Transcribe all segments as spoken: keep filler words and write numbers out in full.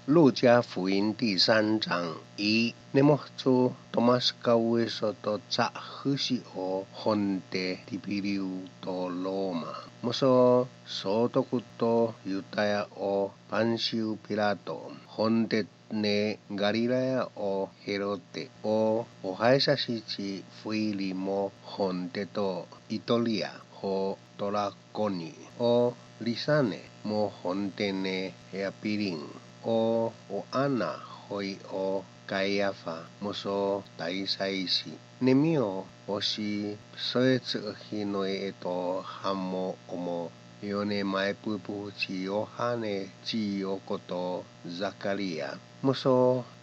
路加福音第三章。一、根目一、トマス・カウエソと Jakusi ʻo Honte Tupiliu ʻo Loma. Mo Sōtoku ʻo Iutaia ʻo Ponisiu Pilato, Honte ne Kalilaia ʻo Helote, ʻo Haesasiti Fili, mo Honte ʻo Itolia, ʻo Tolakoni, ʻo Lisane, mo Honte ne Apilingi, ʻo ʻAna, hoi ʻo Kaiafa, mo Taitaisi. Nemio ʻosi soetuʻu hino ʻe ʻetau hamo ʻo mo Ione, maʻepuepuhu ti Ioane, ti ʻokoto Sakalia. Mo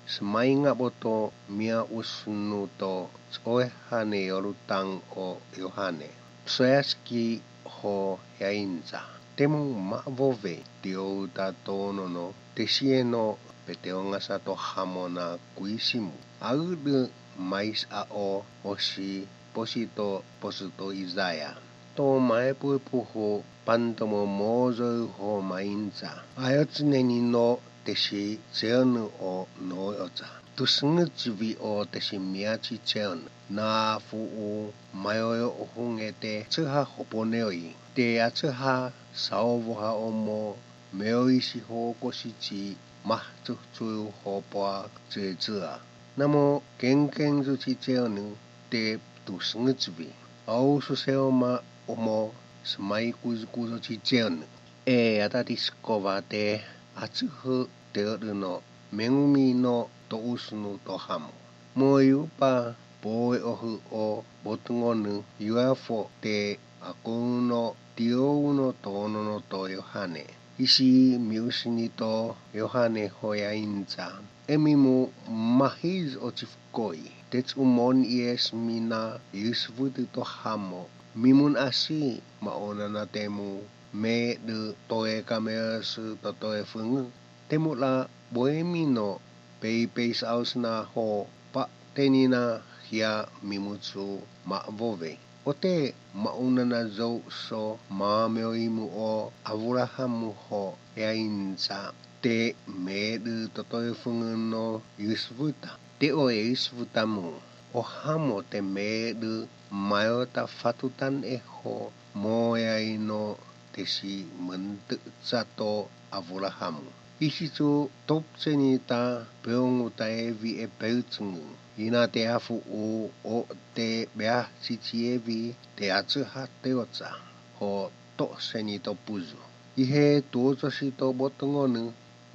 Simaina poto mia usunu ʻo Ioane ʻi ʻOlutanga ʻo Ioane. Soeasiki ho ʻeainita. Te mu maʻa vove, te u ta tōnono, te sieno pe te ongasa ʻo hamo na kuisimu. ʻA ʻulu mai saʻo ʻosi posi ʻo posi ʻo ʻIsaia. Tō maʻepuepuhu pantomo mōzou ho ʻeainita. ʻAi ʻo tineni no te si Sione ʻo noe ota. Tu sngutivi ʻo te si miati Sione. Na fuʻu mai ʻo e ʻohunge te tuha hoponeoi. Te atuha saovoha ʻo mo meoisi ho kositi mahtuhtu ho poa tuetua. Na mo kengkeng tu ti Sione te tu sngutivi. ʻAu su seoma ʻo mo smai kuzukuzo ti Sione. ʻE ʻata tisikova te atuhu te ʻotuno mengumi no ʻo usunu ʻo hamo. Mo iupa poe ʻohu ʻo Potungonu iuafo te ʻakono tiouno tōnono ʻo Ioane. ʻIsi miusini ʻo Ioane ho ʻeainita. ʻE mi mu mahi ʻo tifukoi. Te tu moni ʻi ʻe simina iusivutu ʻo hamo. Mi mu na asi maʻonana te mu me ʻe ʻe toe ka me asu ʻo toe fungu. Te mu la boemi no peipei sausna ho pa tenina hia mi mu tu maʻa vove. ʻO te maʻunana zou so ma meoimu ʻo ʻAvulahamu ho ʻeainita te me ʻe ʻe toe fungu no iusivuta. Te ʻo e iusivuta mu ʻo hamo te me ʻe ʻe mai ʻo ta fatutan ʻe ho mo e aino te si mantu sato ʻAvulahamu. ʻIsi tu top senita peongu taevi ʻe peutungu. ʻIna te afu ʻu ʻo te bea sitievi te atuha te ota. Ho to senito puzu. ʻI he tuotosi ʻo Potungonu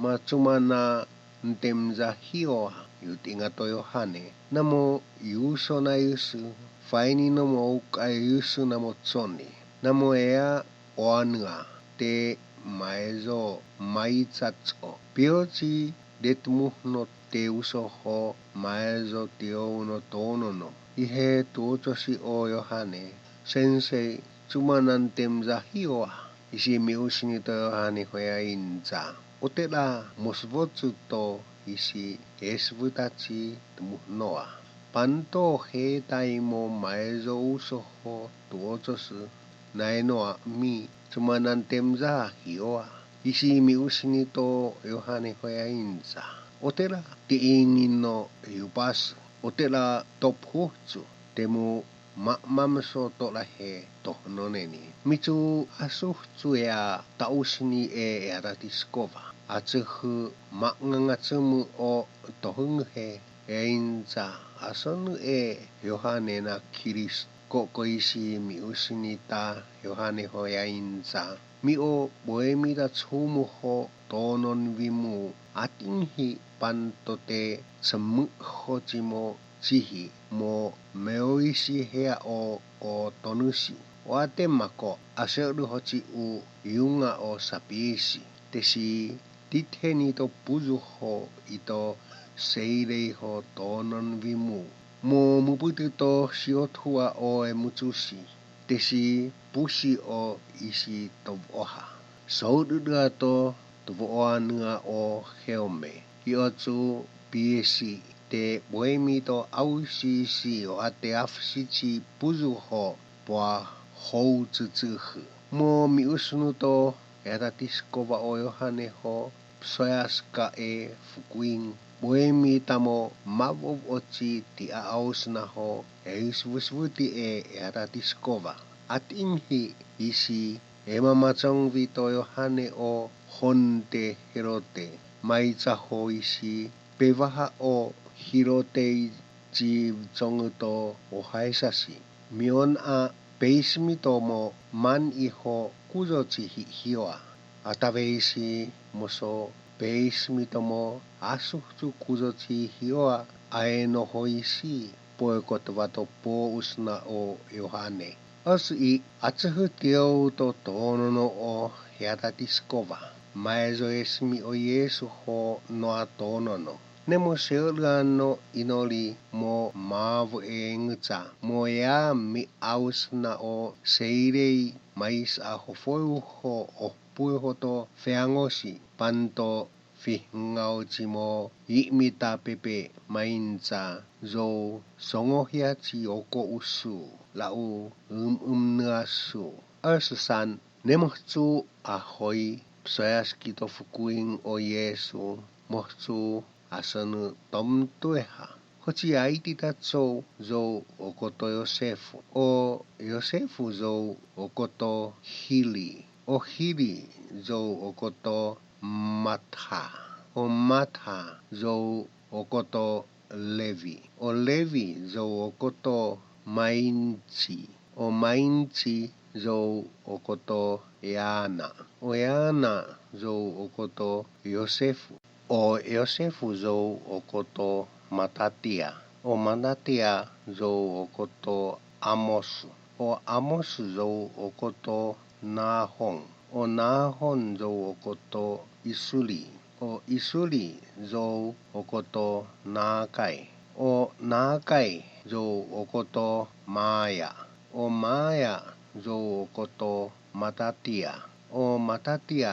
ma tumana ntemza hioa iutinga ʻo Ioane. Na mo iuso na iusu faini no mo uka iusu na mo Sione. Na mo ea ʻo anua te maezo mai tatso. Pioti de tumuhno te uso ho maezo tiouno tōnono. ʻI he tuotosi ʻo Ioane. Sensei, tumana ntemza hioa. ʻIsi miusini ʻo Ioane ho ʻeainita. ʻO te la mosvotu ʻo ʻisi ʻe sivutati tumuhnoa. Panto he taimo maezo uso ho tuotosi naʻe noa mi tumana ntemza hioa. ʻIsi miusini ʻo Ioane ho ʻeainita. ʻO te la te ʻinino iupasu. ʻO te la top hutu te mu maʻa mamaso ʻo la he tohononeni. Mi tu asuhtu ʻe a tausini ʻe ʻe ʻata tisikova. ʻAtuhu maʻanganga tumu ʻo tohungu he ʻeainita. ʻAsonu ʻe Ioane na Kilis ko ko ʻisi miusini ʻo Ioane ho ʻeainita. Mi ʻo boemi ta tumu ho tōnonvimu ʻatingi panto te samu ho timo tihi mo meoisi hea ʻo ʻo tonusi. ʻO ʻate mako ʻa seulu ho ti ʻu iunga ʻo sapiisi. Te si titeni ʻo puzu ho ʻi ʻo seirei ho tōnonvimu. Mo muputu ʻo siotua ʻo e mutusi. Te si pusi ʻo ʻisi tovoʻoha. Soududua ʻo tovoʻoa nua ʻo heome. ʻI ʻotu piesi te boemi ʻo ʻausiisi ʻo ʻate afusiti puzu ho poa hou tutuhu. Mo miusunu ʻo e ʻata tisikova ʻo Ioane ho Psoiasi kae Fukuingi, Puemi tamo Mavoʻoti Tiaʻausinaho, ʻEisivisivitie ʻEatatisikova. ʻAtiʻingihi ʻIsi, ʻEmamacongvito Iohane ʻo Honte Helote, Maitahoisi, Pevaha ʻo Hiloteiti Vitonguto ʻo Haisasi, Miona Peisimito mo Mani ʻIho Kuzoti Hihioa, ʻAtaveisi Moso Peisimito mo Asuhutu Kuzoti Hihioa, ʻAenohoisi, Poekotovato Pōʻusina ʻo Iohane. ʻOsi ʻAtuhu Tiouto Tōnono ʻo ʻEatatisikova, Maezoesimi ʻo Iesu Honoa Tōnono, Nemo Seoliano ʻInoli mo Mavoʻe Nguta mo Ea Miʻausina ʻo Seilei, Maisa Hofoiuho ʻo Puehoto Feangosi, Panto Fihingaoti mo Iʻimita Pepe Mainita, Zhou Songohiati ʻOkoʻusu, Lau Umumnuasu, ʻOsi San, Nemohutu ʻAhoi, Psoiasi Kito Fukuingi ʻo Iesu, Mohutu ʻAsanu Tomutueha, Hotiaiti Tatou, Zhou ʻOkoto Iosefu, ʻo Iosefu Zhou ʻOkoto Hili, ʻo Hili Zhou ʻOkoto Mata, ʻo Mata Zhou ʻOkoto Levi, ʻo Levi Zhou ʻOkoto Mainiti, ʻo Mainiti Zhou ʻOkoto ʻEana, ʻo ʻEana Zhou ʻOkoto Iosefu, ʻo Iosefu Zhou ʻOkoto Matatia, ʻo Matatia Zhou ʻOkoto ʻAmosu, ʻo ʻAmosu Zhou ʻOkoto Nahongi, ʻo Nahongi Zhou ʻOkoto ʻIsuli, ʻo ʻIsuli Zhou ʻOkoto Nakai, ʻo Nakai Zhou ʻOkoto Maia, ʻo Maia Zhou ʻOkoto Matatia, ʻo Matatia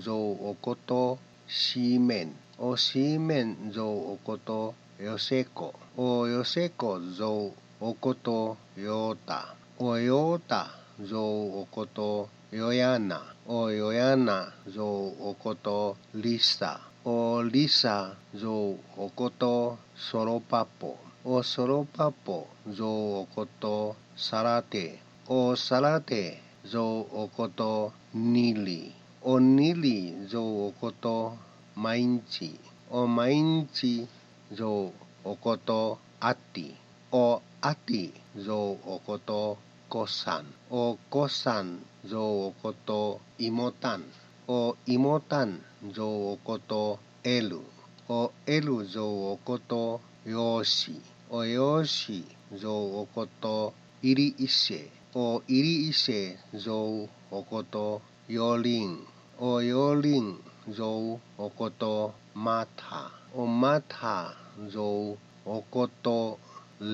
Zhou ʻOkoto Simeni, ʻo Simeni Zhou ʻOkoto Ioseko, ʻo Ioseko Zhou ʻOkoto Iota, ʻo Iota Zhou ʻOkoto Ioiana, ʻo Ioiana Zhou ʻOkoto Lisa, ʻo Lisa Zhou ʻOkoto Solopapo, ʻo Solopapo Zhou ʻOkoto Salate, ʻo Salate Zhou ʻOkoto Nili, ʻo Nili Zhou ʻOkoto Mainiti, ʻo Mainiti Zhou ʻOkoto ʻAti, ʻo ʻAti Zhou ʻOkoto Kosani, ʻo Kosani Zhou ʻOkoto ʻImotani, ʻo ʻImotani Zhou ʻOkoto ʻElu, ʻo ʻElu Zhou ʻOkoto Iosi, ʻo Iosi Zhou ʻOkoto ʻIliʻise, ʻo ʻIliʻise Zhou ʻOkoto Iolingi, ʻo Iolingi Zhou ʻOkoto Mata, ʻo Mata Zhou ʻOkoto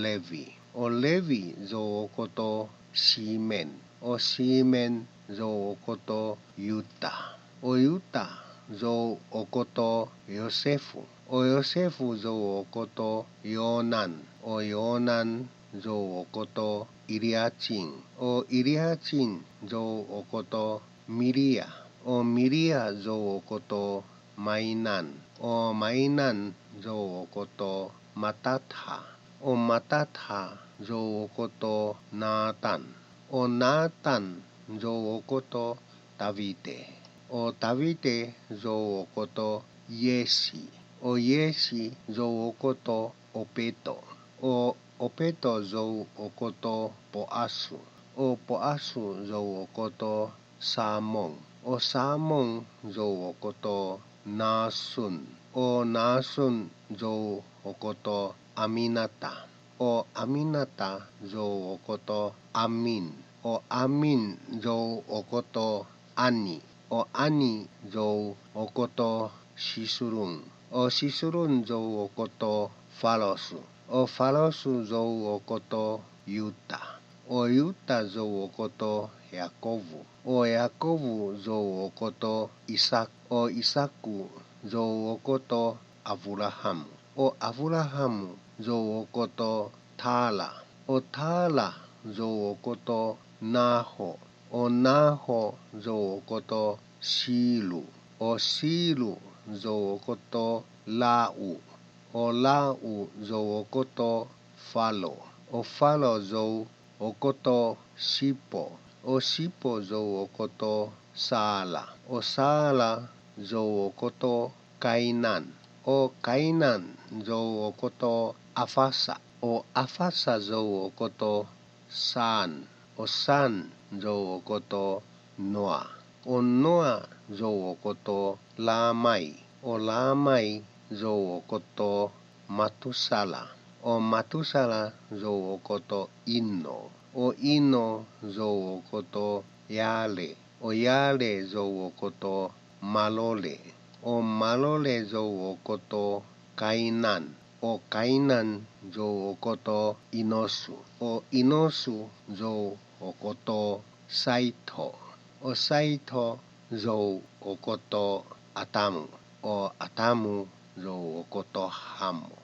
Levi, ʻo Levi Zhou ʻOkoto Simeni, ʻo Simeni Zhou ʻOkoto Iuta, ʻo Iuta Zhou ʻOkoto Iosefu, ʻo Iosefu Zhou ʻOkoto Ionani, ʻo Ionani Zhou ʻOkoto ʻIliatingi, ʻo ʻIliatingi Zhou ʻOkoto Milia, ʻo Milia Zhou ʻOkoto Mainani, ʻo Mainani Zhou ʻOkoto Matata, ʻo Matata Zhou ʻOkoto Natani, ʻo Natani Zhou ʻOkoto Tavite, ʻo Tavite Zhou ʻOkoto Iesi, ʻo Iesi Zhou ʻOkoto ʻOpeto, ʻo ʻOpeto Zhou ʻOkoto Poasu, ʻo Poasu Zhou ʻOkoto Samongi, ʻo Samongi Zhou ʻOkoto Nasoni, ʻo Nasoni Zhou ʻOkoto ʻAminata, ʻo ʻAminata Zhou ʻOkoto ʻAmini, ʻo ʻAmini Zhou ʻOkoto ʻAni, ʻo ʻAni Zhou ʻOkoto Sisuluni, ʻo Sisuluni Zhou ʻOkoto Falosu, ʻo Falosu Zhou ʻOkoto Iuta, ʻo Iuta Zhou ʻOkoto Iakovu, ʻo Iakovu Zhou ʻOkoto ʻIsaku, ʻo ʻIsaku Zhou ʻOkoto ʻAvulahamu, ʻo ʻAvulahamu Zhou ʻOkoto Tala, ʻo Tala Zhou ʻOkoto Naho, ʻo Naho Zhou ʻOkoto Silu, ʻo Silu zouokoto Laʻu, ʻo Laʻu zouokoto Falo, ʻo Falo zouokoto Sipo, ʻo Sipo zouokoto Sala, ʻo Sala zouokoto Kainan, ʻo Kainan zouokoto ʻAfasa, ʻo ʻAfasa zouokoto San, ʻo San zouokoto Noa, ʻo Noa zouokoto Lamai, ʻo Lamai zouokoto Matusala, ʻo Matusala zouokoto ʻIno, ʻo ʻIno zouokoto Iale, ʻo Iale zouokoto Malole, ʻo Malole zouokoto Kainan, ʻo Kainan zouokoto ʻInosu, ʻo ʻInosu zouokoto Saito, ʻo Saito zouokoto ʻAtamu, ʻo ʻAtamu zouokoto Hamo.